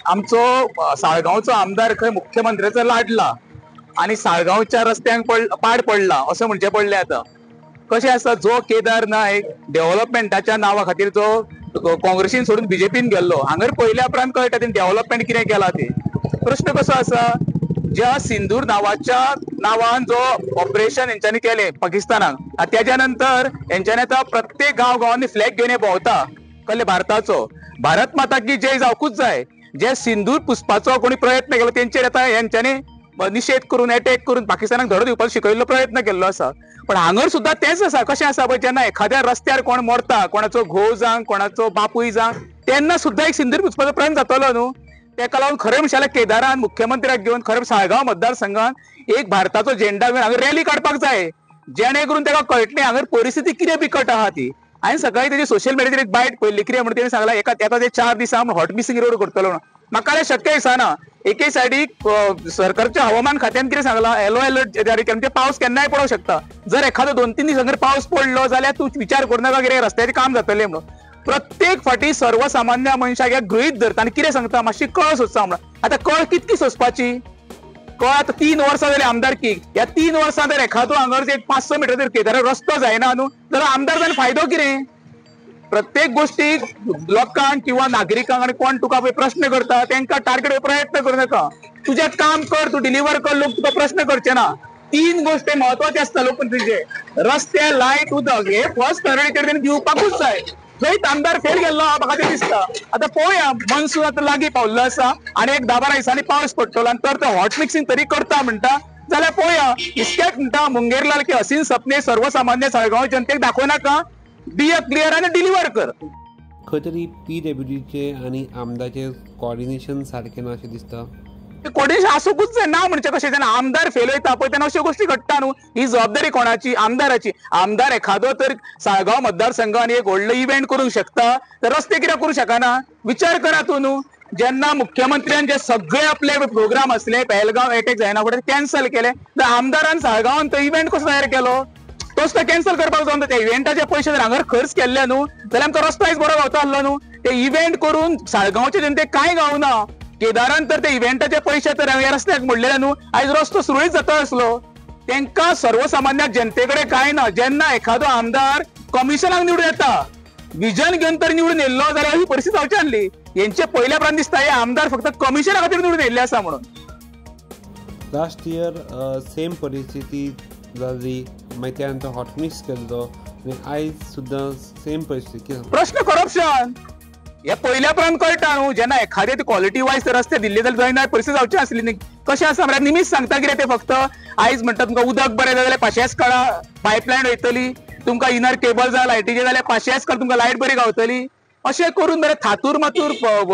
आमचो साळगांवचो आमदार खंय मुख्यमंत्र्याचो लाडला आनी साळगांवच्या रस्त्यांक पाड पडला असं म्हणचें पडलें. आतां कशें आसा, जो केदार नायक डेव्हलपमेंटाच्या नांवा खातीर जो काँग्रेसीन सोडून बीजेपीन गेल्लो, हांगर पयल्या उपरांत कळटा तेणी डेव्हलपमेंट कितें केलां ते. प्रश्न कसो आसा, ज्या सिंदूर नावाच्या नावान जो ऑपरेशन हेंच्यांनी केलें पाकिस्तानाक, तेच्या नंतर हेंच्यांनी आतां प्रत्येक गांव गांवांनी फ्लॅग घेवन भोंवता कसले भारताचो, भारत माता की जय जावकूच जाय. जे सिंदूर पुसपाचो कोणी प्रयत्न केलो तेंचेर आतां हेंच्यांनी निशेध करून अटॅक करून पाकिस्तानाक धडो दिवपाचो शिकयल्लो प्रयत्न केल्लो आसा. पण हांगर सुद्दां तेंच आसा. कशें आसा पळय, जेन्ना एखाद्या रस्त्यार कोण मरता, कोणाचो घोव जावं कोणाचो बापूय जावं, तेन्ना सुद्दां एक सिंदूर पुसपाचो प्रयत्न जातलो न्हू. तेका लागून खरें म्हणशाले केदारान मुख्यमंत्र्याक घेवन खरें साळगांव मतदारसंघान एक भारताचो झेंडा घेवन हांगा रॅली काडपाक जाय, जेणे करून तेका कळटलें हांगर परिस्थिती कितें बिकट आहा ती. हांवें सकाळी तेजी सोशल मिडियाचेर एक बायट पळयल्ली, कितें म्हणून तेणी सांगला एका ते 4 दिसां हॉट मिक्सिंग रोड करतलो म्हणून. म्हाका जाल्यार शक्य दिसना. एके सायडीक सरकारच्या हवामान खात्यान कितें सांगलां, येलो अलर्ट जारी केला, म्हणजे पावस केन्नाय पडोंक शकता. जर एखादो 2-3 दीस हांगर पावस पडलो जाल्यार तूं विचार करूं नाका कितें रस्त्याचें काम जातलें म्हणून. प्रत्येक फाटी सर्वसामान्य मनशाक ह्या गृहीत धरता आनी कितें सांगता, मातशी कळ सोदता म्हणून. आतां कळ कितकी सोंसपाची? कळ आतां 3 वर्सां जाली आमदारकी, ह्या 3 वर्सां जर एखादो हांगर एक 500 मिटर जर केदार रस्तो जायना न्हू जाल्यार आमदार जावन फायदो कितें? प्रत्येक गोष्टीक लोकांक किंवा नागरिकांक आनी कोण तुका प्रश्न करता तेंकां टार्गेट प्रयत्न करूं नाका. तुजें काम कर, तूं डिलिव्हर कर, लोक तुका प्रश्न करचे ना. 3 गोष्टी म्हत्वाचे आसता लोकप्रतिनिधीचे, रस्ते, लायट, उदक, हे फर्स्ट प्रायोरिटी तेणी दिवपाकूच जाय. थंयच आमदार फेल गेल्लो म्हाका तें दिसता. आतां पळोवया, मनसून आतां लागीं पावल्लो आसा आनी एक 10-12 दिसांनी पावस पडटलो आनी तर तो हॉट मिक्सिंग तरी करता म्हणटा जाल्यार पळोवया. इतक्याच म्हणटा मुंगेरलाल की हसीन सपने सर्वसामान्य साळगांव जनतेक दाखोवं नाका, बी अ क्लियर आनी डिलिव्हर कर. खंय तरी पीडब्ल्यूडीचे आनी आमदारचे कॉर्डिनेशन सारकें ना अशें दिसता. कोर्डिनेशन आसूंकूच जाय ना म्हणजे कशें, जेन्ना आमदार फेल वयता पळय तेन्ना अश्यो गोश्टी घडटा न्हू. ही जबाबदारी कोणाची? आमदाराची. आमदार एखादो तर साळगांव मतदारसंघान एक व्हडलो इव्हेंट करूंक शकता, तर रस्ते कित्याक करूंक शकना? विचार करा तूं न्हू. जेन्ना मुख्यमंत्र्यान जे सगळे आपले प्रोग्राम आसले पहलगांव एटॅक जायना फुडें कॅन्सल केले, तर आमदारान साळगांवान तो इव्हेंट कसो तयार केलो? तोच तो कॅन्सल करपाक जावन त्या इव्हेंटाचे पयशे जर हांगर खर्च केल्ले न्हू जाल्यार आमकां रस्तो आयज बरो गावता आसलो न्हू. ते इव्हेंट करून साळगांवचे जनतेक कांय गावना. केदारान तर ते इव्हेंटाचे पयशे तर ह्या रस्त्याक मोडलेले न्हू, आयज रस्तो सुरळीत जाता आसलो. तेंकां सर्वसामान्य जनते कडेन कांय ना. जेन्ना एखादो आमदार कमिशनाक निवडून येता, विजन घेवन तर निवडून येयल्लो जाल्यार ही परिस्थिती जावची आसली. हेंचे पयल्या उपरांत दिसता हे आमदार फक्त कमिशना खातीर निवडून येयल्ले आसा म्हणून. लास्ट इयर सेम परिस्थिती जाली, मागीर त्या नंतर हॉट मिक्स केल्लो आनी आयज सुद्दां सेम परिस्थिती. प्रश्न करप्शन हे पयल्या उपरांत कळटा न्हू. जेन्ना एखादे क्वॉलिटी वायज रस्ते दिल्ले जाल्यार जायना परिस्थिती जावची आसली न्ही. कशें आसा म्हळ्यार निमीत सांगता कितें ते, फक्त आयज म्हणटा तुमकां उदक बरें जाय जाल्यार पाशेंस काडा, पायपलायन वयतली, तुमकां इनर केबल जाय लायटीचे जाल्यार पाशेंस काड, तुमकां लायट बरी गावतली. अशें करून बरें थातूर मातूर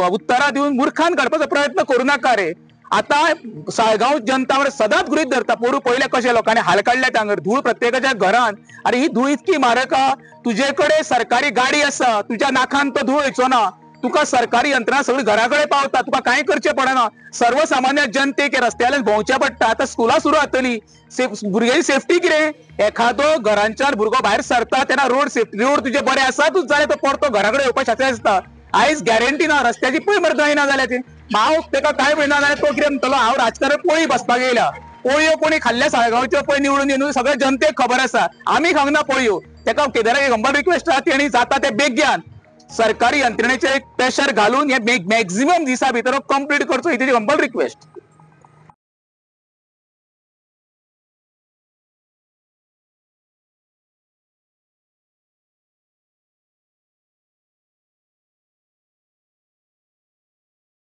उत्तरां दिवन मुर्खान काडपाचो प्रयत्न करूं नाका रे. आतां साळगांव जनता म्हळ्यार सदांच गृहीत धरता. पोरूं पयलें कशें लोकांनी हाल काडले हांगर, धूळ प्रत्येकाच्या घरान, आनी ही धूळ इतकी मारक, तुजे कडेन सरकारी गाडी आसा, तुज्या नाखान तो धूळ वयचो ना, तुका सरकारी यंत्रणा सगळी घरा कडेन पावता, तुका कांय करचें पडना. सर्वसामान्य जनतेक रस्त्यार भोंवचें पडटा. आतां स्कुलां सुरू जातली, भुरग्यांची सेफ्टी कितें? एखादो घरांच्यान भुरगो भायर सरता तेन्ना रोड सेफ्टी, रोड तुजे बरे आसातूच जाल्यार तो परतो घरा कडेन येवपाक शक्य आसता. आयज गॅरंटी ना, रस्त्याची पळय मरे जायना जाल्यार ती. हांव तेका कांय पळयना जाल्यार तो कितें म्हणटलो, हांव राजकारण पोळी बसपाक येयला, पोळयो कोणी खाल्ल्या साळगांवच्यो पळय निवडून येवन सगळ्या जनतेक खबर आसा, आमी खावंक ना पोळयो. तेका केदाराक एक हंबल रिक्वेस्ट आहा, तेणी जाता ते बेगीन सरकारी यंत्रणेचेर एक प्रेशर घालून हे मॅक्झिमम दिसा भितर कंप्लीट करचो, ही तेजी हंबल रिक्वेस्ट.